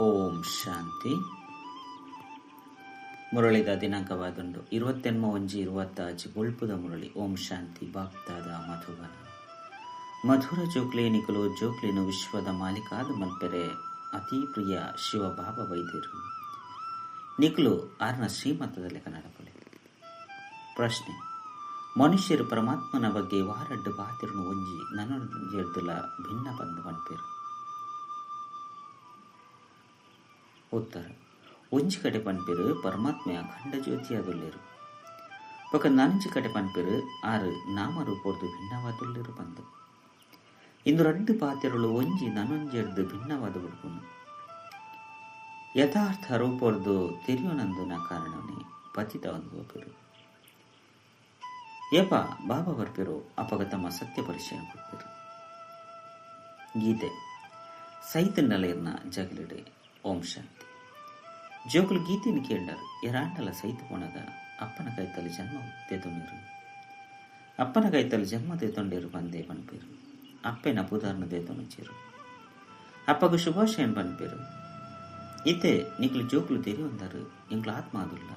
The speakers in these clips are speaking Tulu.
ಓಂ ಶಾಂತಿ. ಮುರಳಿದ ದಿನಾಂಕವಾದುಂಡು 28-1-26 ಬೊಳ್ಪುದ ಮುರಳಿ. ಓಂ ಶಾಂತಿ. ಬಾಪ್ದಾದ ಮಧುಬನ ಮಧುರ ಜೋಕ್ಲೆ ನಿಕುಲು ಜೋಕ್ಲೆನು ವಿಶ್ವದ ಮಾಲೀಕಾದ ಮಲ್ಪೆರೆ ಅತಿ ಪ್ರಿಯ ಶಿವ ಬಾಬಾ ವೈದ್ಯರು ನಿಕುಲು ಆರ್ನ ಶ್ರೀಮತದ ಲೆಕ್ಕ ನಡಪಲೆ. ಪ್ರಶ್ನೆ: ಮನುಷ್ಯರು ಪರಮಾತ್ಮನ ಬಗ್ಗೆ ವಾರಡ್ಡು ಪಾತಿರುನು ಒಂಜಿ ನನೊಂಜೆರ್ದುಲ ಭಿನ್ನ ಪಂದ್ ಪನ್ಪೆರು. ಉತ್ತರ: ಒಂಜಿ ಕಡೆ ಪನ್ಪೆರು ಪರಮಾತ್ಮೆ ಅಖಂಡ ಜ್ಯೋತಿಯಾದುಲ್ಲೆರು, ಬೊಕ ನನೊಂಜಿ ಕಡೆ ಪನ್ಪೆರು ಆರು ನಾಮರೂಪೊರ್ದು ಭಿನ್ನವಾದುಲ್ಲೆರು ಪಂದ್. ಇಂದು ರಡ್ಡು ಪಾತೆರುಳು ಒಂಜಿ ನನೊಂಜೆರ್ದು ಭಿನ್ನವಾದ ಬುಡ್ಪುನು. ಯಥಾರ್ಥ ರೂಪೊರ್ದು ತೆರಿಯೊನಂದುನ ಕಾರಣನೆ ಪತಿತ ಪೆರು. ಏಪ ಬಾಬಾ ಬರ್ಪೆರು ಅಪಗ ತಮ್ಮ ಸತ್ಯ ಪರಿಚಯ ಕೊಡ್ಪೆರು. ಗೀತೆ ಸೈತಂಡಲೇರ್ನ ಜಗಲಿಡೆ. ಓಂ ಶಾಂತಿ. ಜೋಕುಲು ಗೀತೆಯನ್ನು ಕೇಂಡರು ಎರಾಂಡಲ ಸೈತ ಪೋಣಗ ಅಪ್ಪನ ಕೈತಲ್ಲಿ ಜನ್ಮ ತೆತೊಂಡಿರು. ಅಪ್ಪನ ಕೈತಲ್ಲಿ ಜನ್ಮ ತೆತೊಂಡಿರು ಬಂದೇ ಪನ್ಪೇರು. ಅಪ್ಪೆನ ಪುದಾರ್ನ ದೇತೊನುಚೇರು. ಅಪ್ಪಗ ಶುಭಾಶಯನ್ ಪನ್ಪೇರು. ಇತ್ತೆ ನಿಕ್ಲು ಜೋಕುಲು ತೆರಿಯೊಂದರು ಎಂಕ್ಲು ಆತ್ಮ ಅದುಲ್ಲ.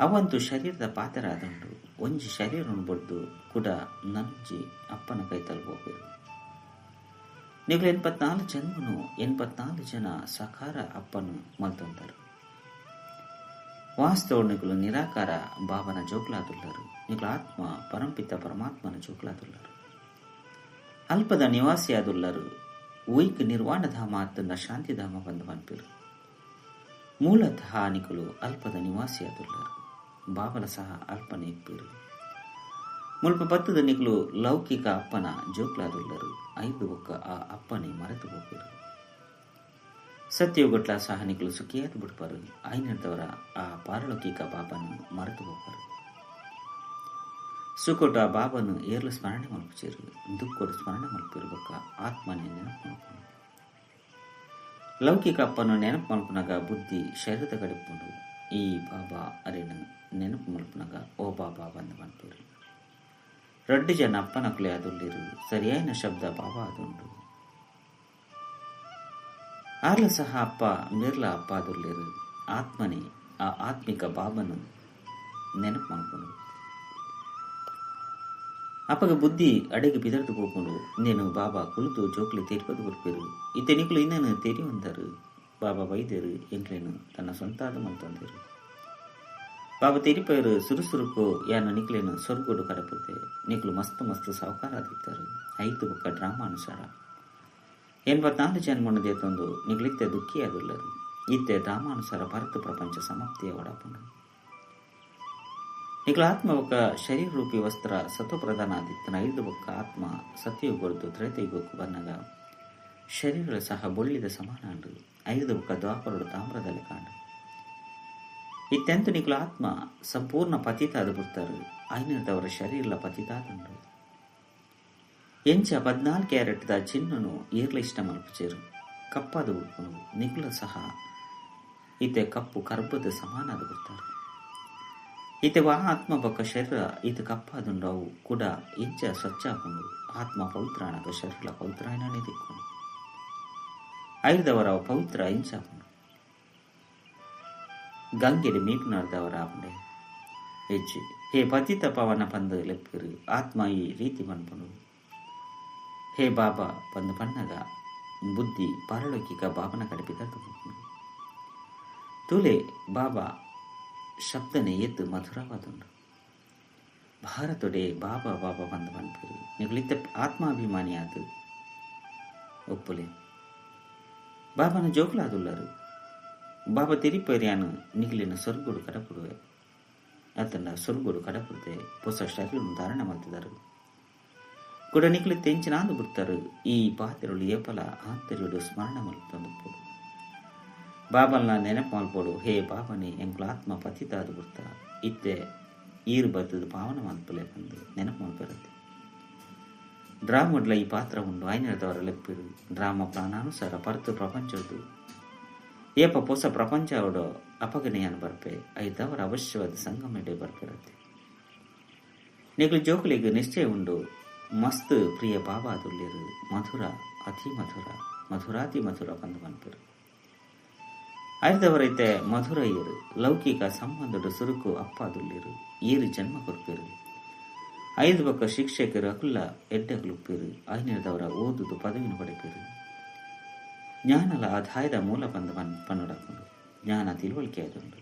ಅವಂತು ಶರೀರದ ಪಾತ್ರ ಆದುಂಡು. ಒಂಜಿ ಶರೀರವನ್ನು ಬೊಡ್ದು ಕೂಡ ನಂಜಿ ಅಪ್ಪನ ಕೈತಲ್ ಹೋಗ್ಬೇರು. ನಿಕ್ಲು 84 ಜನ್ಮನು 84 ಜನ ಸಕಾರ ಅಪ್ಪನು ಮಲ್ತೊಂದರು. ವಾಸ್ತವ ನಿಕ್ಲು ನಿರಾಕಾರ ಬಾಬನ ಜೋಕ್ಲಾದುಲ್ಲರು. ನಿಕ್ಲು ಆತ್ಮ ಪರಂಪಿತ ಪರಮಾತ್ಮನ ಜೋಕ್ಲಾದುಲ್ಲರು. ಅಲ್ಪದ ನಿವಾಸಿಯಾದುಲ್ಲರು. ಉಯ್ಕ್ ನಿರ್ವಾಣಧಾಮ ಅತ್ತನ್ನ ಶಾಂತಿಧಾಮ ಬಂದು ಪನ್ಪೆರು. ಮೂಲತಃ ನಿಕುಲು ಅಲ್ಪದ ನಿವಾಸಿಯಾದುಲ್ಲರು. ಬಾಬಲ ಸಹ ಅಲ್ಪನೆ ಇಪ್ಪೇರು. ಮುಲ್ಪ ಬತ್ತದ ನಿಕುಲು ಲೌಕಿಕ ಅಪ್ಪನ ಜೋಕ್ಲಾದುಲ್ಲರು. ಐದು ಒಕ್ಕ ಆ ಅಪ್ಪನೆ ಮರೆತು ಹೋಗ್ಬೇರು. ಸತ್ಯಯುಗಟ್ಲ ಸಹ ನಿಕುಲು ಸುಖಿಯಾದ ಬಿಡ್ಪಾರು. ಐನದವರ ಆ ಪಾರಲೌಕಿಕ ಬಾಬನು ಮರೆತು ಹೋಗ್ಪಾರು. ಸುಕೊಟ ಬಾಬನು ಏರ್ಲು ಸ್ಮರಣೆ ಮಲ್ಪುಚೇರು. ದುಕ್ಕೊಡು ಸ್ಮರಣೆ ಮಲ್ಪಿರು ಬೊಕ್ಕ ಆತ್ಮನೆ ನೆನಪು ಮಲ್ಪುನು. ಲೌಕಿಕ ಅಪ್ಪನು ನೆನಪು ಮಲ್ಪುನಗ ಬುದ್ಧಿ ಶರೀರದ ಕಡಿಪುಂಡು. ಈ ಬಾಬಾ ಅರೇನು ನೆನಪು ಮಲ್ಪುನಗ ಓ ಬಾಬಾ ಬಂದು ಪನ್ಪೇರು. ರಡ್ಡು ಜನ ಅಪ್ಪನಕುಲೆ ಅದುಲ್ಲಿರು. ಸರಿಯಾದ ಶಬ್ದ ಬಾಬಾ ಅದುಂಡು. ಆರ್ಲ ಸಹ ಅಪ್ಪ ಮಿರ್ಲ ಅಪ್ಪ ಅದುಲ್ಲಿರು. ಆತ್ಮನೇ ಆ ಆತ್ಮಿಕ ಬಾಬನು ನೆನಪು ಮಲ್ಪುನು. ಅಪ್ಪಗ ಬುದ್ಧಿ ಅಡೆಗೆ ಬಿದರ್ದು ಪೋಪುಂಡು. ನೇನು ಬಾಬಾ ಕುಳಿತು ಜೋಕ್ಲಿ ತೆರಿಪದು ಕೊಡ್ಪೇರು. ಇತ್ತೆ ನಿಕ್ಲು ಇನ್ನೇನು ತೆರಿಯೊಂದರು. ಬಾಬಾ ವೈದ್ಯರು ಎಂಕ್ಲೇನು ತನ್ನ ಸ್ವಂತಾದ ಮಲ್ತೊಂದರು. ಬಾಬಾ ತೆರಿಪೇರು ಸುರುಸುರುಕು ಯಾನ ನಿಕ್ಲೇನು ಸೊರ್ಗೋಡು ಕಡಪುತ್ತೆ. ನಿಕ್ಲು ಮಸ್ತ್ ಮಸ್ತ್ ಸಾವುಕಾರ ಆದಿತ್ತರು. ಐದು ಬೊಕ್ಕ ಡ್ರಾಮಾ ಅನುಸಾರ 84 ಜನ್ಮನ್ನು ದೇತೊಂದು ನಿಕ್ಲಿತ್ತೆ ದುಃಖಿ ಆದುಲ್ಲರು. ಇತ್ತೆ ಡ್ರಾಮಾನುಸಾರ ಭಾರತ ಪ್ರಪಂಚ ಸಮಾಪ್ತಿಯ ಒಡಪುಂಡು. ನಿಕ್ಲ ಆತ್ಮ ಬೊಕ್ಕ ಶರೀರ ರೂಪಿ ವಸ್ತ್ರ ಸತ್ವಪ್ರಧಾನ ಆದಿತ್ತನ ಐದು ಬೊಕ್ಕ ಆತ್ಮ ಸತ್ಯಯುಗದ್ದು ತ್ರೇತಯುಗಕ್ಕೂ ಬನ್ನಗ ಶರೀರ ಸಹ ಬೊಳ್ಳಿದ ಸಮಾನ ಅಂಡು. ಐದು ಬೊಕ್ಕ ದ್ವಾಪರುಡು ತಾಮ್ರದಲ್ಲಿ ಕಾಂಡು. ಇತ್ತೆಂತು ನಿಕ್ಲ ಆತ್ಮ ಸಂಪೂರ್ಣ ಪತಿತಾದ ಬಿಡ್ತಾರೆ. ಐನದವರ ಶರೀರ ಪತಿತಾದುಂಡು. ಎಂಚ 14 ಕ್ಯಾರೆಟ್ದ ಚಿನ್ನನು ಏರ್ಲ ಇಷ್ಟ ಮಲ್ಪುಚೇರು. ಕಪ್ಪಾದ ಉಡ್ಪುನು. ನಿಕ್ಲ ಸಹ ಇತ್ತೆ ಕಪ್ಪು ಕರ್ಬದ ಸಮಾನ ಆದ ಬಿಡ್ತಾರೆ. ಇತ್ತೆ ವಾ ಆತ್ಮ ಬೊಕ್ಕ ಶರೀರ ಇದು ಕಪ್ಪಾದುಂಡು. ಅವು ಕೂಡ ಎಂಚ ಸ್ವಚ್ಛ ಆಪುಂಡು. ಆತ್ಮ ಪವಿತ್ರ ಆನಗ ಶರೀರ ಪವಿತ್ರ ಆಯ್ನನೇ ತಿಕ್ಕೊಂಡು. ಐದವರ ಪವಿತ್ರ ಎಂಚ ಆಪುಂಡು. ಗಂಗೆಡೆ ಮೀಪುನಾರ್ದವರ ಆಪುಂಡೆ ಹೆಚ್ಚು. ಹೇ ಪತಿತ ಪವನ ಪಂದು ಲೆಪ್ಪಿರು. ಆತ್ಮ ಈ ರೀತಿ ಪನ್ಪುಂಡು. ಹೇ ಬಾಬಾ ಪಂದು ಪನ್ನಗ ಬುದ್ಧಿ ಪಾರಲೌಕಿಕ ಬಾಬನ ಕಡೆ ಬಿದರ್ದು ಪೋಪುಂಡು. ತೂಲೆ ಬಾಬಾ ಶಬ್ದನೆ ಏತು ಮಧುರವಾದುಂಡು. ಭಾರತೊಡೆ ಬಾಬಾ ಬಾಬಾ ಬಂದು ಪನ್ಪೇರು. ನಿಕುಲಿತ್ತ ಆತ್ಮಾಭಿಮಾನಿ ಆದು ಒಪ್ಪುಲೆ. ಬಾಬಾನ ಜೋಕ್ಲಾದುಲ್ಲರು. ಬಾಬಾ ತೆರಿಪೇರ್ಯಾನು ನಿಕ್ಲಿನ ಸೊರ್ಗೋಡು ಕಡಪುಡುವೆ. ಅತ್ತಂಡ ಸೊರ್ಗೋಡು ಕಡಪುಡುತ್ತೆ ಹೊಸ ಶರೀರ ಧಾರಣ ಮಲ್ತಿದರು. ಕೂಡ ನಿಕ್ಲು ತೆಂಚಿನಾಂದು ಬಿಡ್ತಾರೆ. ಈ ಪಾತೆರುಳು ಏಪಲ ಆಂತರ್ಯುಡು ಸ್ಮರಣ ಮಲ್ತೊಂದು ಬಾಬಲ್ನ ನೆನಪು ಮಲ್ಪೋಡು. ಹೇ ಬಾಬನೇ ಎಂಕ್ಲು ಆತ್ಮ ಪತಿತಾದು ಬಿಡ್ತ. ಇತ್ತೆ ಈರು ಬರ್ತದ ಪಾವನ ಮಲ್ಪಲೆ ಬಂದು ನೆನಪು ಮಲ್ಪಿರುತ್ತೆ. ಡ್ರಾಮಡ್ಲ ಈ ಪಾತ್ರ ಉಂಡು. ಐನದವರ ಲೆಪ್ಪಿರು. ಡ್ರಾಮಾ ಪ್ರಾಣಾನುಸಾರ ಪರತು ಪ್ರಪಂಚದ್ದು ಏಪ ಪೊಸ ಪ್ರಪಂಚ ಅವಡು ಅಪಗನೆಯನ್ನು ಬರ್ಪೆ. ಐದವರ ಅವಶ್ಯವಾದ ಸಂಗಮಡೆ ಬರ್ಪಿರುತ್ತೆ. ನಿಕ್ಲು ಜೋಕುಲಿಗೆ ನಿಶ್ಚಯ ಉಂಡು. ಮಸ್ತ್ ಪ್ರಿಯ ಬಾಬಾ ಅದುಲ್ಲೇರು. ಮಧುರ ಅತಿ ಮಧುರ ಮಧುರಾತಿ ಮಧುರ ಬಂದು ಪನ್ಪೆರು. ಐದವರೈತೆ ಮಧುರೈಯರು ಲೌಕಿಕ ಸಂಬಂಧದ ಸುರುಕು ಅಪ್ಪಾದುಳ್ಳಿರು ಏರು ಜನ್ಮ ಕೊರ್ಪೇರು. ಐದು ಪಕ್ಕ ಶಿಕ್ಷಕರು ಅಕುಲ್ಲ ಎಡ್ಡಗಲುಪ್ಪೇರು. ಐನದವರ ಓದುದು ಪದವಿನ ಪಡೆಪೇರು. ಜ್ಞಾನಲ ಆದಾಯದ ಮೂಲ ಬಂದ ಪನ್ನುಡಾಕೊಂಡು ಜ್ಞಾನ ತಿಳುವಳಿಕೆ ಆದುಂಡು,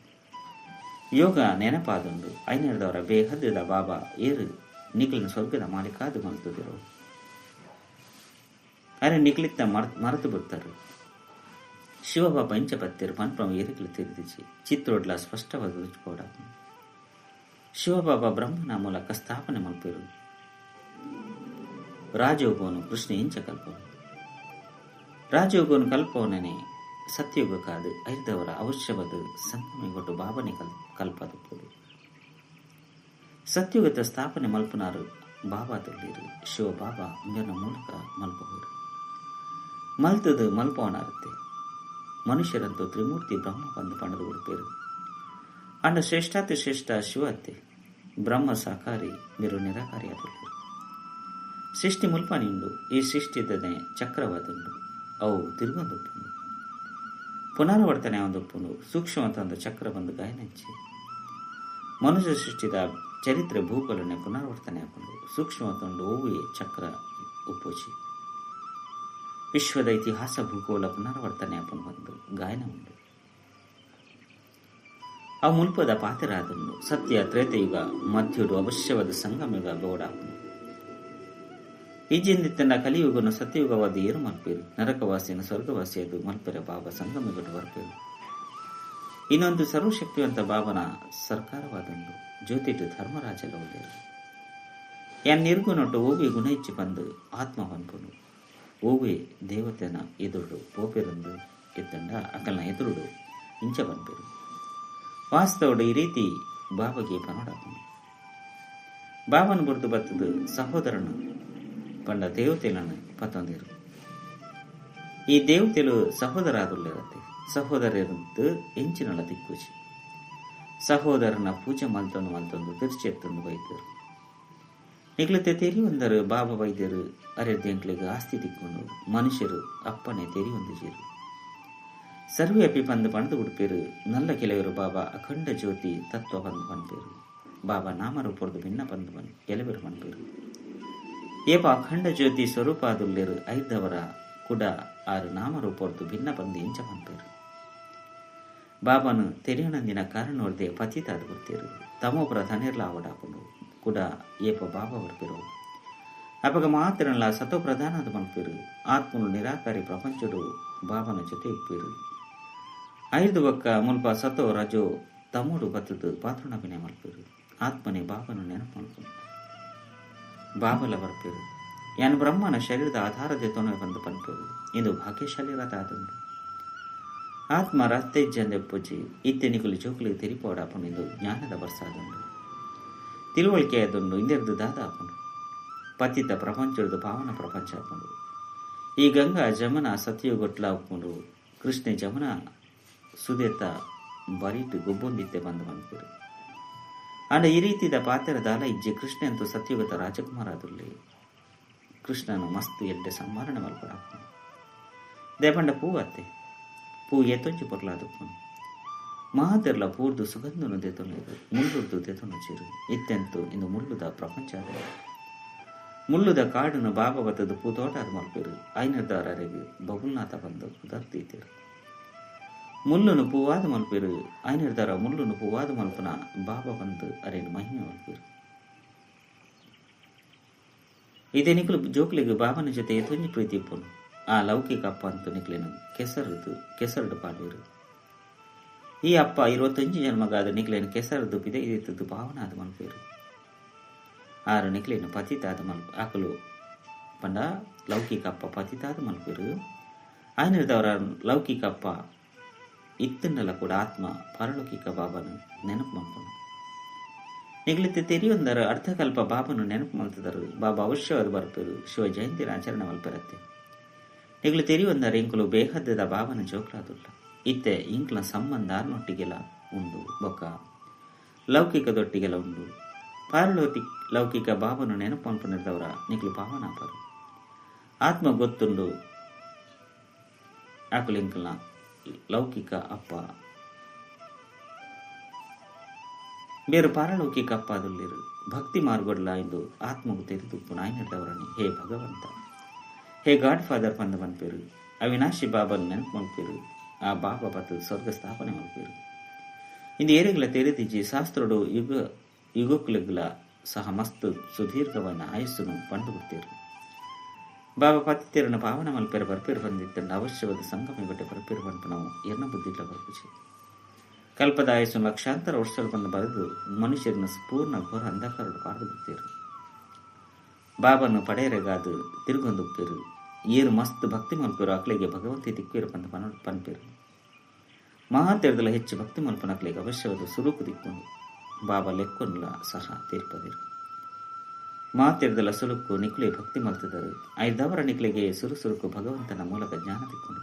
ಯೋಗ ನೆನಪಾದುಂಡು. ಐನದವರ ಬೇಹದ್ದದ ಬಾಬಾ ಏರು ನಿಖಲಿನ ಸ್ವರ್ಗದ ಮಾಲೀಕಾದು ಮಲ್ತದಿರೋ ಅರೆ ನಿಖಲಿತ್ತ ಮರೆತು ಬಿಡ್ತಾರೆ. ಶಿವಬಾಬಾ ಇಂಚಪತ್ತಿರು ಪನ್ಪಮ ಏರಿಕಲು ತಿರುದಿಚಿ ಚಿತ್ರೋಡ್ಲ ಸ್ಪಷ್ಟವಾದ ರುಚಿಕೋಡ. ಶಿವಬಾಬಾ ಬ್ರಹ್ಮನ ಮೂಲಕ ಸ್ಥಾಪನೆ ಮಲ್ಪಿರು. ರಾಜಯೋಗವನ್ನು ಕೃಷ್ಣ ಇಂಚ ಕಲ್ಪವು. ರಾಜಯೋಗವನ್ನು ಕಲ್ಪವನೇ ಸತ್ಯಯುಗ ಕಾದು ಐದವರ ಅವಶ್ಯವಾದ ಸಂಗಮಿಗೊಟ್ಟು ಬಾಬನೆ ಕಲ್ಪದುಪ್ಪುಡು. ಸತ್ಯುಗದ ಸ್ಥಾಪನೆ ಮಲ್ಪನಾರು ಬಾಬಾ ತುಳ್ಳಿರು. ಶಿವಬಾಬಾ ಇಂದನ ಮೂಲಕ ಮಲ್ಪವರು. ಮಲ್ತದು ಮಲ್ಪವನಾರುತ್ತೆ. ಮನುಷ್ಯರಂತೂ ತ್ರಿಮೂರ್ತಿ ಬ್ರಹ್ಮ ಬಂದು ಪಣದು ಉಡುಪೇರು. ಅಂಡ ಶ್ರೇಷ್ಠಾತಿ ಶ್ರೇಷ್ಠ ಶಿವತ್ತೆ ಬ್ರಹ್ಮ ಸಾಕಾರಿ ಮಿರು ನಿರಾಕಾರಿ ಆದುಳ್ಳಿರು. ಸೃಷ್ಟಿ ಮುಲ್ಪನಿಂಡು ಈ ಸೃಷ್ಟಿದನೆ ಚಕ್ರವಾದುಂಡು. ಅವು ತಿರುಗೊಂದುಪ್ಪುಂಡು, ಪುನರಾವರ್ತನೆ ಒಂದುಪ್ಪುಂಡು. ಸೂಕ್ಷ್ಮತಂದ ಚಕ್ರ ಬಂದು ಗಾಯನಂಚಿ ಮನುಷ್ಯ ಸೃಷ್ಟಿದ ಚರಿತ್ರೆ ಭೂಗೋಲನೆ ಪುನರಾವರ್ತನೆ ಹಾಕೊಂಡು ಸೂಕ್ಷ್ಮತಂಡು ಓವುಯೇ ಚಕ್ರ ಉಪ್ಪೋಚಿ ವಿಶ್ವದ ಇತಿಹಾಸ ಭೂಗೋಲ ಪುನರಾವರ್ತನೆ ಹಾಕೊಂಡು ಬಂದು ಗಾಯನ ಉಂಡು. ಆ ಮುಲ್ಪದ ಪಾತ್ರರಾದನು ಸತ್ಯ ತ್ರೇತಯುಗ ಮಧ್ಯುಡು ಅವಶ್ಯವಾದ ಸಂಗಮಯುಗ ಗೌಡಾಪನು. ಈಜಿಂದಿತ್ತನ ಕಲಿಯುಗನು ಸತ್ಯಯುಗವಾದ ಏರು ಮಲ್ಪೇರು. ನರಕವಾಸಿನ ಸ್ವರ್ಗವಾಸಿಯದು ಮಲ್ಪೆರ ಬಾಬಾ ಸಂಗಮಯುಗಡು ಬರ್ಪೇರು. ಇನ್ನೊಂದು ಸರ್ವಶಕ್ತಿವಂತ ಬಾಬನ ಸರ್ಕಾರವಾದಂಡು ಜ್ಯೋತಿಟು ಧರ್ಮರಾಜಲ ಒಳ್ಳೆಯರು. ಯಾನ್ ನಿರ್ಗುನೊಟ್ಟು ಓವಿ ಗುಣ ಇಚ್ಚಿ ಬಂದು ಆತ್ಮ ಪನ್ಪುನು. ಓವಿ ದೇವತೆನ ಎದುರುಡು ಪೋಪೆರಂದು ಎತ್ತಂಡ ಅಕಲ್ನ ಎದುರುಡು ಇಂಚ ಪನ್ಪೆರು. ವಾಸ್ತವಡು ಈ ರೀತಿ ಬಾಬಗೆ ಪನೋಡಾಪನು. ಬಾಬನ ಬುರ್ದು ಬತ್ತದು ಸಹೋದರನು ಪಂಡ ದೇವತೆలను ಪತ್ತೊಂದಿರು. ಈ ದೇವತೆಲು ಸಹೋದರಾದುಳ್ಳಿರತ್ತೆ. ಸಹೋದರರಂತು ಎಂಚಿನಳ ತಿಕ್ಕುಚಿ ಸಹೋದರನ ಪೂಜೆ ಮಲ್ತೊಂದು ಮಲ್ತೊಂದು ತಿರ್ಚೆತ್ತೊಂದು ಬೈದರು. ನಿಗ್ಲತೆ ತೆರಿಯೊಂದರು ಬಾಬಾ ವೈದ್ಯರು ಅರೆದ್ಯಂಕ್ಲಿಗೆ ಆಸ್ತಿ ತಿಕ್ಕೊಂಡು ಮನುಷ್ಯರು ಅಪ್ಪನೆ ತೆರಿಯೊಂದು ಜೀರು. ಸರ್ವೇ ಅಪಿ ಪಂದು ಪಣದು ಉಡುಪೇರು. ನಲ್ಲ ಕೆಲವರು ಬಾಬಾ ಅಖಂಡ ಜ್ಯೋತಿ ತತ್ವ ಪಂದು ಪನ್ಪೇರು. ಬಾಬಾ ನಾಮರೂಪದ್ದು ಭಿನ್ನ ಪಂದು ಪನ್ ಕೆಲವರು ಪನ್ಪೇರು. ಏಪ ಅಖಂಡ ಜ್ಯೋತಿ ಸ್ವರೂಪಾದುಲ್ಲೇರು ಐದವರ ಕುಡ ಆರು ನಾಮರೂಪದ್ದು ಭಿನ್ನ ಪಂದು ಇಂಚ ಪನ್ಪೇರು. ಬಾಬಾನು ತೆರೆಯಣಂದಿನ ಕಾರಣವರ್ದೆ ಪತಿತಾದ ಬರ್ತೀರು. ತಮೋಪುರ ತನೇರ್ಲ ಆವಡಾಪುಂಡು ಕುಡ ಏಪ ಬಾಬಾ ಬರ್ಪಿರು. ಅಪಗ ಮಾತ್ರನಲ್ಲ ಸತೋ ಪ್ರಧಾನದ ಮನ್ಪೇರು. ಆತ್ಮನು ನಿರಾಕಾರಿ ಪ್ರಪಂಚಡು ಬಾಬನ ಜೊತೆ ಇಪ್ಪೇರು. ಐದು ಬಕ್ಕ ಮುಲ್ಪ ಸತೋ ರಜೋ ತಮೋಡು ಬತ್ತದು ಪಾತ್ರಣ ಮಲ್ಪೇರು. ಆತ್ಮನೇ ಬಾಬನು ನೆನಪು ಮಲ್ಪನು ಬಾಬಲ ಬರ್ಪೇರು. ಯಾನ್ ಬ್ರಹ್ಮನ ಶರೀರದ ಆಧಾರದ ತೊನೆ ಬಂದು ಪನ್ಪೇರು. ಇದು ಭಾಗ್ಯಶಾಲಿ ರಥ ಆದುಂಡು. ಆತ್ಮ ರಸ್ತೆಜ್ಜಂದೆಪ್ಪುಜಿ ಇತ್ತೆ ನಿಕುಲು ಜೋಕುಲಿಗೆ ತೆರಿಪೋಡಾಪುಂಡು. ಇದು ಜ್ಞಾನದ ಬರ್ಸಾದುಂಡು, ತಿಳುವಳಿಕೆ ಆದುಂಡು. ಇಂದೆರ್ದು ದಾದ ಆಪುಂಡು. ಪತಿತ ಪ್ರಪಂಚದ ಪಾವನ ಪ್ರಪಂಚ ಆಪುಂಡು. ಈ ಗಂಗಾ ಜಮುನಾ ಸತ್ಯಗೊಟ್ಲ ಉಪ್ಪುಂಡು. ಕೃಷ್ಣ ಜಮುನಾ ಸುದೇತ ಬರಿಟು ಗೊಬ್ಬೊಂದಿತ್ತೆ ಬಂದು ಬಂದ್ಪೇರು. ಅಂಡ ಈ ರೀತಿದ ಪಾತ್ರ ದಾಲ ಇಜ್ಜೆ ಕೃಷ್ಣ ಅಂತೂ ಸತ್ಯುಗತ ರಾಜಕುಮಾರ ಆದುಲ್ಲಿ. ಕೃಷ್ಣನು ಮಸ್ತ್ ಎಡ್ಡೆ ಸಂಭಾರಣೆ ಮಲ್ಪಡಾಪುಂಡು. ದೇಪಂಡ ಪೂ ಅತ್ತೆ ಪೂ ಏತೊಂಚಿ ಪೊರ್ಲಾದುಪ್ಪುಂಡು. ಮಹಾತೆರ್ಲ ಪೂರ್ದು ಸುಗಂಧನು ದೇತೊಂದು ಮುಳ್ಳುರ್ದು ದೇತೊಂದು ಚೀರು ಇತ್ತೆಂತು ಇಂದು ಮುಳ್ಳುದ ಪ್ರಪಂಚ ಮುಳ್ಳುದ ಕಾಡನ್ನು ಬಾಬಾ ಬತ್ತದ ಪೂ ತೋಟ ಅದು ಮಲ್ಪೇರು. ಐನರ್ದಾರರಿಗೆ ಬಬುಲ್ನಾಥ ಬಂದು ಪುದರ್ತೀತೇರು. ಮುಳ್ಳುನು ಪೂವಾದ ಮಲ್ಪೇರು. ಐನರ್ದಾರ ಮುಳ್ಳುನು ಪೂವಾದ ಮಲ್ಪನ ಬಾಬಾ ಬಂದು ಅರೇನು ಮಹಿಮೆ ಮಲ್ಪೇರು. ಇದೇ ನಿಕ್ಲು ಜೋಕ್ಲಿಗೆ ಬಾಬನ ಜೊತೆ ಎತ್ತೊಂಜಿ ಪ್ರೀತಿ ಇಪ್ಪುನು. ಆ ಲೌಕಿಕ ಅಪ್ಪ ಅಂತ ನಿಕ್ಲೇನು ಕೆಸರದು ಕೆಸರಡು ಪಾಡುವರು. ಈ ಅಪ್ಪ 25 ಜನ್ಮಗಾದ ನಿಕ್ಲೇನು ಕೆಸರದು ಪಿದೆ ಇದಿತ್ತದ್ದು ಭಾವನ ಆದ ಮಲ್ಪೇರು. ಆರು ನಿಕ್ಲೇನು ಪತಿತಾದ ಮಲ್ಪ ಆಕಲು ಪಂಡ ಲೌಕಿಕ ಅಪ್ಪ ಪತಿತಾದ ಮಲ್ಪೇರು. ಆಯ್ನಿರ್ದವರ ಲೌಕಿಕ ಅಪ್ಪ ಇತ್ತನ್ನೆಲ್ಲ ಕೂಡ ಆತ್ಮ ಪರಲೌಕಿಕ ಬಾಬನು ನೆನಪು ಮಲ್ಪನು. ನಿಗ್ಲಿತ್ತೆ ತೆರಿಯೊಂದರ ಅರ್ಧಕಲ್ಪ ಬಾಬನು ನೆನಪು ಮಲ್ತದರು. ಬಾಬಾ ಅವಶ್ಯವಾದ ಬರ್ಪೇರು. ಶಿವ ಜಯಂತಿನ ಆಚರಣೆ ಮಲ್ಪರತ್ತೆ. ನಿಗ್ಲು ತೆರಿಯೊಂದರ ಇಂಕುಲು ಬೇಹದ್ದದ ಬಾಬನ ಜೋಕ್ಲಾದುಲ್ಲ. ಇತ್ತೆ ಇಂಕ್ಲ ಸಂಬಂಧ ಆರ್ನೊಟ್ಟಿಗೆಲ್ಲ ಉಂಡು ಬೊಕ್ಕ ಲೌಕಿಕದೊಟ್ಟಿಗೆಲ್ಲ ಉಂಡು. ಪಾರಲೌತಿ ಲೌಕಿಕ ಬಾಬನು ನೆನಪು ಮಲ್ಪನಿರ್ದವರ ನಿಕ್ಲು ಪಾವನಾಪರು. ಆತ್ಮ ಗೊತ್ತುಂಡು ಆಕುಲು ಇಂಕ್ಲನ ಲೌಕಿಕ ಅಪ್ಪ ಬೇರು ಪಾರಲೌಕಿಕ ಅಪ್ಪ ಅದುಲ್ಲಿರು ಭಕ್ತಿ ಮಾರ್ಗೊಡ್ಲ ಎಂದು ಆತ್ಮಗು ತೆರೆದುಪ್ಪು ನಾಯಿನದವರನಿ ಹೇ ಭಗವಂತ ಹೇ ಗಾಡ್ ಫಾದರ್ ಪಂದ ಪನ್ಪೇರು ಅವಿನಾಶಿ ಬಾಬನ್ ನೆನಪು ಮಲ್ಪೇರು ಆ ಬಾಬಾ ಬತ್ತು ಸ್ವರ್ಗ ಸ್ಥಾಪನೆ ಮಲ್ಪೇರು ಇಂದು ಏರೆಗ್ಲ ತೆರೆದಿಜ್ಜಿ ಶಾಸ್ತ್ರೋಡು ಯುಗ ಯುಗಕ್ಕುಲೆಗ್ಲ ಸಹ ಮಸ್ತ್ ಸುದೀರ್ಘವಾದ ಆಯುಸ್ಸುನು ಪಂಡು ಕೊಡ್ತೇರು ಬಾಬಾ ಪತ್ತಿತೇರನ ಪಾವನ ಮಲ್ಪೇರ ಬರ್ಪೇರು ಬಂದಿತ್ತಂಡ ಅವಶ್ಯವಾದ ಸಂಗಮ ಬಟ್ಟೆ ಬರ್ಪೇರು ಪನ್ಪು ನಾವು ಎರ್ನ ಬುದ್ಧಿಟ್ಲ ಬರ್ಪುಜಿ ಕಲ್ಪದ ಆಯುಸ್ಸು ಲಕ್ಷಾಂತರ ವರ್ಷಗಳು ಬಂದು ಬರೆದು ಮನುಷ್ಯರನ್ನ ಪೂರ್ಣ ಘೋರ ಅಂಧಕಾರಡು ಪಾರ್ದು ಬಿಡ್ತೇರು ಬಾಬನ್ನು ಪಡೆಯರೆಗಾದು ತಿರುಗೊಂದುಪ್ಪೇರು ಏರು ಮಸ್ತ್ ಭಕ್ತಿ ಮಲ್ಪೇರು ಅಕ್ಲಿಗೆ ಭಗವಂತಿ ತಿಕ್ಕೇರು ಪಂದ ಪನ ಪನ್ಪೇರು ಮಹಾತೀರದಲ್ಲ ಹೆಚ್ಚು ಭಕ್ತಿ ಮಲ್ಪನ ಅಕ್ಲಿಗೆ ಅವಶ್ಯವಾದ ಸುರುಕು ದಿಕ್ಕೊಂಡು ಬಾಬಾ ಲೆಕ್ಕೊನ್ಲ ಸಹ ತೀರ್ಪದಿರು ಮಾತಿರ್ದಲ ಸುಲುಕು ನಿಕ್ಲೆ ಭಕ್ತಿ ಮಲ್ತಿದರು ಐದವರ ನಿಕ್ಲೆಗೆ ಸುರು ಸುರುಕು ಭಗವಂತನ ಮೂಲಕ ಜ್ಞಾನ ತಿಕ್ಕೊಂಡು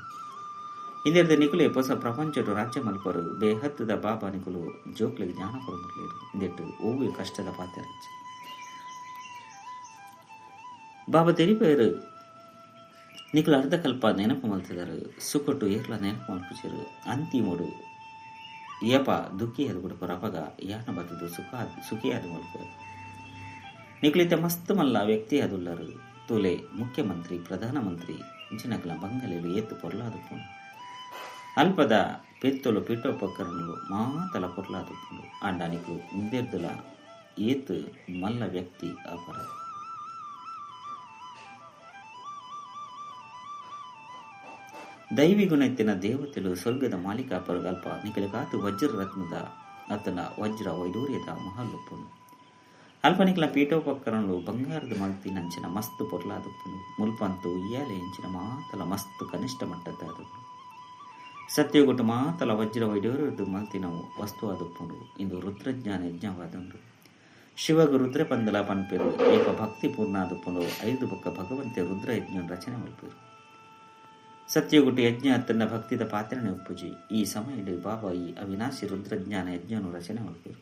ಇಂದಿರದ ನಿಕುಲೆ ಹೊಸ ಪ್ರಪಂಚಡು ರಾಜ್ಯ ಮಲ್ಪರು ಬೇಹತ್ತದ ಬಾಬಾ ನಿಕುಲು ಜೋಕ್ಲಿಗೆ ಜ್ಞಾನ ಕೊರಮರ್ಲೇರು ಇಂದೆಟ್ಟು ಓವಿ ಕಷ್ಟದ ಪಾತ್ರ ಬಾಬಾ ತೆರಿಪೇರು ನಿಕುಲು ಅರ್ಧಕಲ್ಪ ನೆನಪು ಮಲ್ತಿದರು ಸುಕೊಟ್ಟು ಏರ್ಲ ನೆನಪು ಮಲ್ಪುಚೇರು ಅಂತಿಮೋಡು ಏಪ ದುಃಖಿ ಅದು ಕೂಡ ರಪಗ ಯಾನ ಬತ್ತದು ಸುಖ ಸುಖಿಯಾದ ಮಲ್ಪರು ನಿಕುಲಿತ ಮಸ್ತ್ ಮಲ್ಲ ವ್ಯಕ್ತಿ ಅದುಲ್ಲರು ತೂಲೆ ಮುಖ್ಯಮಂತ್ರಿ ಪ್ರಧಾನಮಂತ್ರಿ ಇಂಚಿನಕಲ ಬಂಗಲೆಲು ಏತು ಪೊರ್ಲಾದುಪ್ಪುಂಡು ಅಲ್ಪದ ಪೆತ್ತೊಲು ಪೀಠೋಪಕರಣಲು ಮಾತಲ ಪೊರ್ಲಾದುಪ್ಪುಂಡು ಆಂಡ ನಿಕುಲು ಇಂದೆರ್ದುಲ ಏತು ಮಲ್ಲ ವ್ಯಕ್ತಿ ಅಪರ ದೈವಿ ಗುಣೆತ್ತಿನ ದೇವತೆಲು ಸ್ವರ್ಗದ ಮಾಲೀಕ ಪರಗಲ್ಪ ನಿಕಲಗಾತು ವಜ್ರ ರತ್ನದ ಅತನ ವಜ್ರ ವೈಡೂರ್ಯದ ಮಹಲ್ಲುಪ್ಪುಂಡು ಅಲ್ಪ ನಿಕಲ ಪೀಠೋಪಕರಣಲು ಬಂಗಾರದ ಮಲ್ತಿನಂಚಿನ ಮಸ್ತ್ ಪೊರ್ಲಾದುಪ್ಪುಂಡು ಮುಲ್ಪಂತು ಉಯ್ಯಾಲೆ ಇಂಚಿನ ಮಾತಲ ಮಸ್ತ್ ಕನಿಷ್ಠ ಮಟ್ಟದ್ದಾದುಪ್ಪುಂಡು ಸತ್ಯಗುಟ್ಟು ಮಾತಲ ವಜ್ರ ವೈಡೂರ್ಯದ ಮಲ್ತಿನ ವಸ್ತು ಆದುಪ್ಪುಂಡು ಇಂದು ರುದ್ರಜ್ಞಾನ ಯಜ್ಞವಾದುಂಡು ಶಿವಗು ರುದ್ರ ಪಂದಲ ಪನ್ಪೇರು ಏಕ ಭಕ್ತಿ ಪೂರ್ಣ ಆದುಪ್ಪುಂಡು ಐದು ಬೊಕ್ಕ ಭಗವಂತೆ ರುದ್ರ ಯಜ್ಞ ರಚನೆ ಮಲ್ಪೇರು ಸತ್ಯಗುಟ್ಟು ಯಜ್ಞ ತನ್ನ ಭಕ್ತಿದ ಪಾತ್ರನೆ ಒಪ್ಪುಜಿ ಈ ಸಮಯದಲ್ಲಿ ಬಾಬಾ ಈ ಅವಿನಾಶಿ ರುದ್ರಜ್ಞಾನ ಯಜ್ಞವನ್ನು ರಚನೆ ಮಲ್ಪೇರು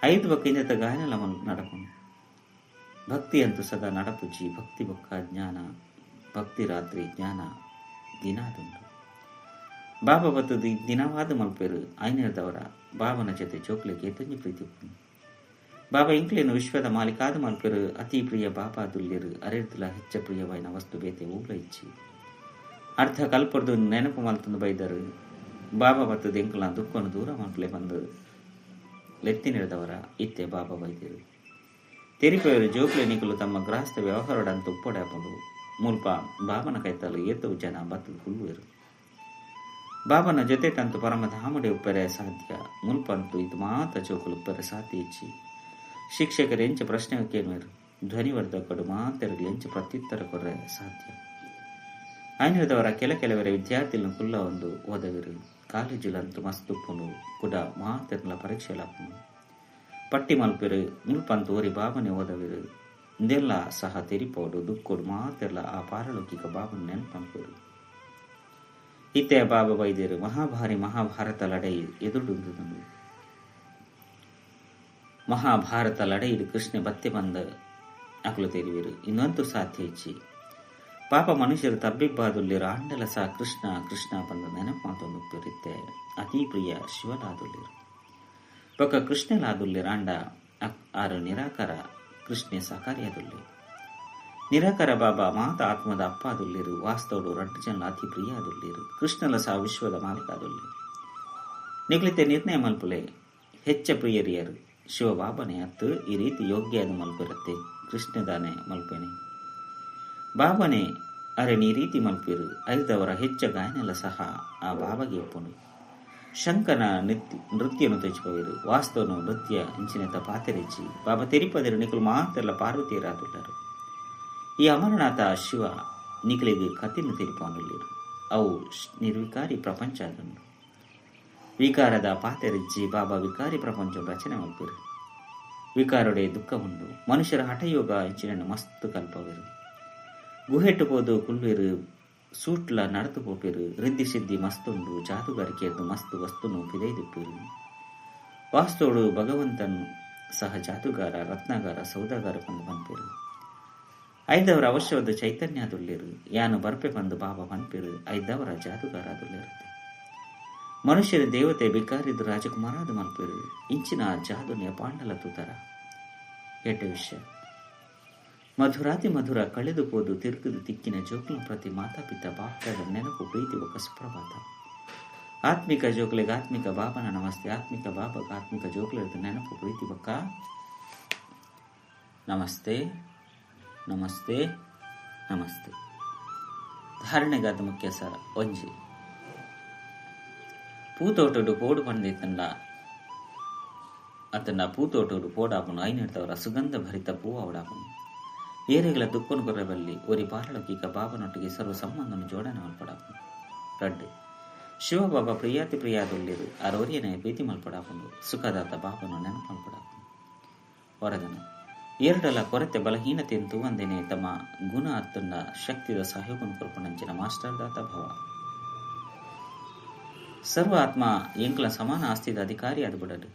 ಐದು ಬೊಕ್ಕ ಇಂದತ ಗಾಯನಲ ನಡಪುಂಡು ಭಕ್ತಿ ಅಂತೂ ಸದಾ ನಡಪುಜಿ ಭಕ್ತಿ ಬೊಕ್ಕ ಜ್ಞಾನ ಭಕ್ತಿ ರಾತ್ರಿ ಜ್ಞಾನ ದಿನಾದುಂಡು ಬಾಬಾ ಬತ್ತದು ದಿನವಾದ ಮಲ್ಪೇರು ಐನೇರ್ದವರ ಬಾಬನ ಜೊತೆ ಜೋಕ್ಲಿಗೆ ಏತೊಂಜಿ ಪ್ರೀತಿ ಉಪ್ಪುಂಡು ಬಾಬಾ ಇಂಕ್ಲೇನು ವಿಶ್ವದ ಮಾಲೀಕಾದ ಮಲ್ಪೇರು ಅತಿ ಪ್ರಿಯ ಬಾಬಾ ದುಲ್ಯರು ಅರೆರ್ದುಲ ಹೆಚ್ಚ ಪ್ರಿಯವಾಯಿನ ವಸ್ತು ಬೇತೆ ಊಲ ಇಚ್ಚಿ ಅರ್ಧ ಕಲ್ಪರ್ದು ನೆನಪು ಮಲ್ತಂದು ಬೈದರು ಬಾಬಾ ಬತ್ತದು ಎಂಕುಲ ದುಃಖವನ್ನು ದೂರ ಮಲ್ಪಲೆ ಬಂದು ಲೆತ್ತಿನಿಡ್ದವರ ಇತ್ತೆ ಬಾಬಾ ಬೈದರು ತೆರಿಪೆಯವರು ಜೋಕ್ಲೆ ನಿಕುಲು ತಮ್ಮ ಗೃಹಸ್ಥ ವ್ಯವಹಾರಡಂತ ಉಪ್ಪೊಡ್ಯಾಪುಂಡು ಮುಲ್ಪ ಬಾಬನ ಕೈತಲು ಏತು ಜನ ಬತ್ತದು ಕುಲ್ಲುವೆರು ಬಾಬನ ಜೊತೆ ತಂತು ಪರಮಧಾಮಡೆ ಉಪ್ಪರೆ ಸಾಧ್ಯ ಮುಲ್ಪಂತು ಇದು ಮಾತ ಜೋಕುಲು ಉಪ್ಪರೆ ಸಾಧ್ಯ ಇಚ್ಚಿ ಶಿಕ್ಷಕರು ಎಂಚ ಪ್ರಶ್ನೆ ಕೇಳುವರು ಧ್ವನಿವರ್ಧಕರು ಮಾತೆರಗಲು ಎಂಚ ಪ್ರತ್ಯುತ್ತರ ಕೊರ್ರೆ ಸಾಧ್ಯ ಆಯ್ನದವರ ಕೆಲ ಕೆಲವರ ವಿದ್ಯಾರ್ಥಿಗಳನ್ನು ಕುಲ್ಲ ಒಂದು ಓದವಿರು ಕಾಲೇಜುಲಂತು ಮಸ್ತುಪ್ಪುನು ಕುಡ ಮಾತೆರ್ಲ ಪರೀಕ್ಷೆಲಾಪುನು ಪಟ್ಟಿ ಮಲ್ಪಿರು ಮುಲ್ಪಂತು ಓರಿ ಬಾಬನೆ ಓದವಿರು ಇಂದೆಲ್ಲ ಸಹ ತೆರಿಪೋಡು ದುಕ್ಕೋಡು ಮಾತೆರ್ಲ ಆ ಪಾರಲೌಕಿಕ ಬಾಬನ ನೆನಪು ಇತ್ತೆ ಬಾಬಾ ಬೈದೇರು ಮಹಾಭಾರಿ ಮಹಾಭಾರತ ಲಡೈ ಎದುರುಡುಂದು ಮಹಾಭಾರತ ಲಡೈಡು ಕೃಷ್ಣ ಬತ್ತೆ ಬಂದ ಅಕಲು ತೆರಿವಿರು ಇನ್ನೊಂದು ಸಾಧ್ಯ ಇಚ್ಚಿ ಪಾಪ ಮನುಷ್ಯರು ತಬ್ಬಿಬ್ಬಾದುಲ್ಲಿರು ಆಂಡಲ ಸಹ ಕೃಷ್ಣ ಕೃಷ್ಣ ಬಂದ ನೆನಪು ಮಾತೊಂದು ಉಪ್ಪಿರುತ್ತೆ ಅತಿ ಪ್ರಿಯ ಶಿವಲಾದುಲ್ಲಿರು ಬೊಕ್ಕ ಕೃಷ್ಣಲಾದುಲ್ಲಿರು ಆಂಡ ಆರು ನಿರಾಕಾರ ಕೃಷ್ಣೆ ಸಾಕಾರಿಯಾದುಲ್ಲಿ ನಿರಾಕಾರ ಬಾಬಾ ಮಾತ ಆತ್ಮದ ಅಪ್ಪ ಅದುಲ್ಲಿರು ವಾಸ್ತವಡು ರಡ್ಡು ಜನ ಅತಿ ಪ್ರಿಯ ಅದುಲ್ಲಿರು ಕೃಷ್ಣಲ ಸಹ ವಿಶ್ವದ ಮಾಲೀಕ ಅದುಲ್ಲಿ ನಿಗ್ಲಿತೆ ನಿರ್ಣಯ ಮಲ್ಪುಲೆ ಹೆಚ್ಚ ಪ್ರಿಯರಿಯರು ಶಿವಬಾಬನೇ ಅತ್ತು ಈ ರೀತಿ ಯೋಗ್ಯ ಅದು ಮಲ್ಪಿರತ್ತೆ ಕೃಷ್ಣದಾನೆ ಮಲ್ಪೇನೆ ಬಾಬನೇ ಅರೆ ನೀ ರೀತಿ ಮಲ್ಪಿರು ಐದವರ ಹೆಚ್ಚ ಗಾಯನೆಲ್ಲ ಸಹ ಆ ಬಾಬಾಗೆ ಒಪ್ಪನು ಶಂಕನ ನೃತ್ಯನು ತೆಚ್ಪವಿರು ವಾಸ್ತವನು ನೃತ್ಯ ಇಂಚಿನತ ಪಾತೆರೆಚ್ಚಿ ಬಾಬಾ ತೆರಿಪದಿರು ನಿಕುಲು ಮಾತೆಲ್ಲ ಪಾರ್ವತಿಯರಾದುಳ್ಳರು ಈ ಅಮರನಾಥ ಶಿವ ನಿಕಲಿಗೆ ಕತಿನ ತೆರಿಪಾನುಲ್ಲಿರು ಅವು ನಿರ್ವಿಕಾರಿ ಪ್ರಪಂಚ ಅದನ್ನು ವಿಕಾರದ ಪಾತೆರೆಜ್ಜಿ ಬಾಬಾ ವಿಕಾರಿ ಪ್ರಪಂಚ ರಚನೆ ಮಲ್ಪಿರು ವಿಕಾರೊಡೆ ದುಃಖ ಉಂಡು ಮನುಷ್ಯರ ಹಠಯೋಗ ಇಂಚಿನ ಮಸ್ತ್ ಕಲ್ಪವಿರು ಗುಹೆಟ್ಟು ಪೋದು ಕುಲ್ವಿರು ಸೂಟ್ಲ ನಡತು ಪೋಪಿರು ರಿದ್ದಿ ಸಿದ್ಧಿ ಮಸ್ತುಂಡು ಜಾದುಗಾರಿಕೆಯದ್ದು ಮಸ್ತು ವಸ್ತುನು ಪಿದೈದಿಪ್ಪಿರು ವಾಸ್ತುಡು ಭಗವಂತನು ಸಹ ಜಾದುಗಾರ ರತ್ನಗಾರ ಸೌದಾಗಾರ ಬಂದು ಪನ್ಪಿರು ಐದವರ ಅವಶ್ಯವಾದ ಚೈತನ್ಯ ಅದುಳ್ಳಿರು ಯಾನು ಬರ್ಪೆ ಬಂದು ಬಾಬಾ ಪನ್ಪಿರು ಐದವರ ಜಾದುಗಾರ ಅದುಳ್ಳಿರುತ್ತೆ. ಮನುಷ್ಯರ ದೇವತೆ ಬಿಕಾರಿದ ರಾಜಕುಮಾರಾದ ಮಲ್ಪೇರು ಇಂಚಿನ ಜಾದುನಿಯ ಪಾಂಡಲ ತೂತರ ಎಡ್ಡೆ ವಿಷಯ ಮಧುರಾತಿ ಮಧುರ ಕಳೆದು ಪೋದು ತಿರುಗುದು ತಿಕ್ಕಿನ ಜೋಕ್ಲ ಪ್ರತಿ ಮಾತಾಪಿತ ಬಾಪ್ತದ ನೆನಪು ಪ್ರೀತಿ ಒಕ್ಕ ಸುಪ್ರಭಾತ. ಆತ್ಮಿಕ ಜೋಕ್ಲೆಗ್ ಆತ್ಮಿಕ ಬಾಬನ ನಮಸ್ತೆ. ಆತ್ಮಿಕ ಬಾಬಗ ಆತ್ಮಿಕ ಜೋಕ್ಲೆದ ನೆನಪು ಪ್ರೀತಿ ಬೊಕ್ಕ ನಮಸ್ತೆ ನಮಸ್ತೆ ನಮಸ್ತೆ. ಧಾರಣೆಗಾದ ಮುಖ್ಯ ಸರ ಒಂಜಿ ಪೂತೋಟಡು ಪೋಡು ಪಂಡಿತಂಡ ಅತನ ಪೂತೋಟಡು ಪೋಡಾಪುನು ಐನೆಡ್ದವರ ಸುಗಂಧ ಭರಿತ ಪೂ ಅವಡಾಪುನು ಏರೆಗಳ ದುಕ್ಕೊನು ಕೊರಬಲ್ಲಿ ಒರಿ ಪಾರಲೌಕಿಕ ಬಾಬನೊಟ್ಟಿಗೆ ಸರ್ವ ಸಂಬಂಧನು ಜೋಡಣೆ ಮಲ್ಪಡಾಪುನು. ರಡ್ಡು ಶಿವಬಾಬಾ ಪ್ರಿಯಾತಿ ಪ್ರಿಯಾದುಳ್ಳಿರು ಅರೋರಿಯನೇ ಪ್ರೀತಿ ಮಲ್ಪಡಾಪುನು ಸುಖದಾತ ಬಾಬನು ನೆನಪು ಮಲ್ಪಡಾಪುನು. ವರದನ ಎರಡಲ ಕೊರತೆ ಬಲಹೀನತೆಯನ್ನು ತೂವಂದೇನೆ ತಮ್ಮ ಗುಣ ಅತ್ತಂಡ ಶಕ್ತಿದ ಸಹಯೋಗನು ಕೊರ್ಪುನಂಚಿನ ಮಾಸ್ಟರ್ ದಾತ ಭವ. ಸರ್ವ ಆತ್ಮ ಎಂಕ್ಲ ಸಮಾನ ಆಸ್ತಿದ ಅಧಿಕಾರಿ ಆದ್ಬಿಡಡು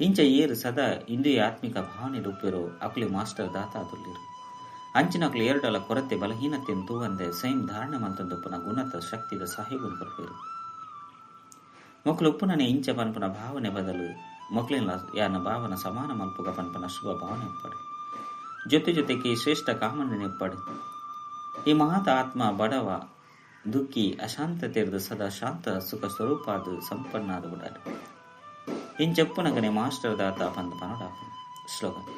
ಇಂಚ ಏರು ಸದಾ ಇಂದುಯ ಆತ್ಮಿಕ ಭಾವನೆ ರೂಪಿರೋ ಅಕ್ಲಿ ಮಾಸ್ಟರ್ ದಾತ ಆದುಳ್ಳಿರು ಅಂಚಿನಕ್ಲು ಎರಡಲ ಕೊರತೆ ಬಲಹೀನತೆಯನ್ನು ತೂವಂದೆ ಸ್ವಯಂ ಧಾರಣೆ ಮಲ್ತಂದೊಪ್ಪುನ ಗುಣತ ಶಕ್ತಿದ ಸಹಯೋಗನು ಕೊರ್ಪೇರು. ಮೊಕ್ಕಳು ಉಪ್ಪುನನೆ ಇಂಚ ಪನ್ಪುನ ಭಾವನೆ ಬದಲು ಮೊಕ್ಕಳಿನ ಯಾನ ಭಾವನ ಸಮಾನ ಮಲ್ಪುಗ ಪನ್ಪನ ಶುಭ ಭಾವನೆ ಒಪ್ಪಡು. ಜೊತೆ ಜೊತೆಗೆ ಶ್ರೇಷ್ಠ ಕಾಮನೆ ಒಪ್ಪಡು. ಈ ಮಹಾತ ಆತ್ಮ ಬಡವ ದುಃಖಿ ಅಶಾಂತತೆರ್ದು ಸದಾ ಶಾಂತ ಸುಖ ಸ್ವರೂಪಾದು ಸಂಪನ್ನಾದ ಬಿಡಾಡು. ಇಂಚೊಪ್ಪುನಗನೆ ಮಾಸ್ಟರ್ ದಾತ ಪಂದು ಪನಡಾಪು. ಶ್ಲೋಗನ್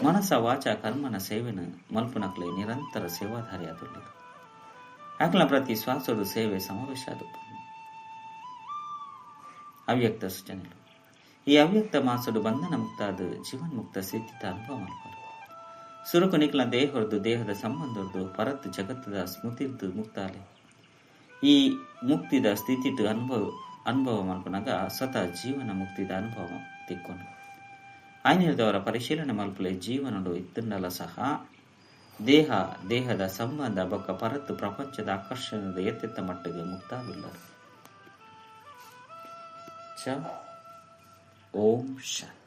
ಮನಸ ವಾಚ ಕರ್ಮನ ಸೇವೆನ ಮಲ್ಪುನಕ್ಲೆ ನಿರಂತರ ಸೇವಾಧಾರಿ ಆದುಳ್ಳಿರು. ಅಕ್ಲ ಪ್ರತಿ ಶ್ವಾಸೋಡು ಸೇವೆ ಸಮಾವೇಶ ಅದು. ಅವ್ಯಕ್ತ ಸೂಚನೆಗಳು. ಈ ಅವ್ಯಕ್ತ ಮಾಸಡು ಬಂಧನ ಮುಕ್ತಾದ ಜೀವನ್ಮುಕ್ತ ಸ್ಥಿತಿತ ಅನುಭವ ಮಲ್ಪಡು. ಸುರುಕು ನಿಕ್ಲ ದೇಹೊರ್ದು ದೇಹದ ಸಂಬಂಧೊರ್ದು ಪರತ್ ಜಗತ್ತದ ಸ್ಮೃತಿರ್ದು ಮುಕ್ತಾಲೆ. ಈ ಮುಕ್ತಿದ ಸ್ಥಿತಿಟ್ಟು ಅನುಭವ ಮಲ್ಪನಾಗ ಸ್ವತಃ ಜೀವನ ಮುಕ್ತಿದ ಅನುಭವ ತಿಕ್ಕೊಂಡು ಆಯ್ನಿರ್ದವರ ಪರಿಶೀಲನೆ ಮಲ್ಪಲೆ ಜೀವನಡು ಇತ್ತಂಡಲ ಸಹ ದೇಹ ದೇಹದ ಸಂಬಂಧ ಬೊಕ್ಕ ಪರತ್ತು ಪ್ರಪಂಚದ ಆಕರ್ಷಣದ ಎತ್ತೆತ್ತ ಮಟ್ಟಿಗೆ ಮುಕ್ತಾದುಲ್ಲರು. ಚ ಓಂ ಶಾಂತಿ.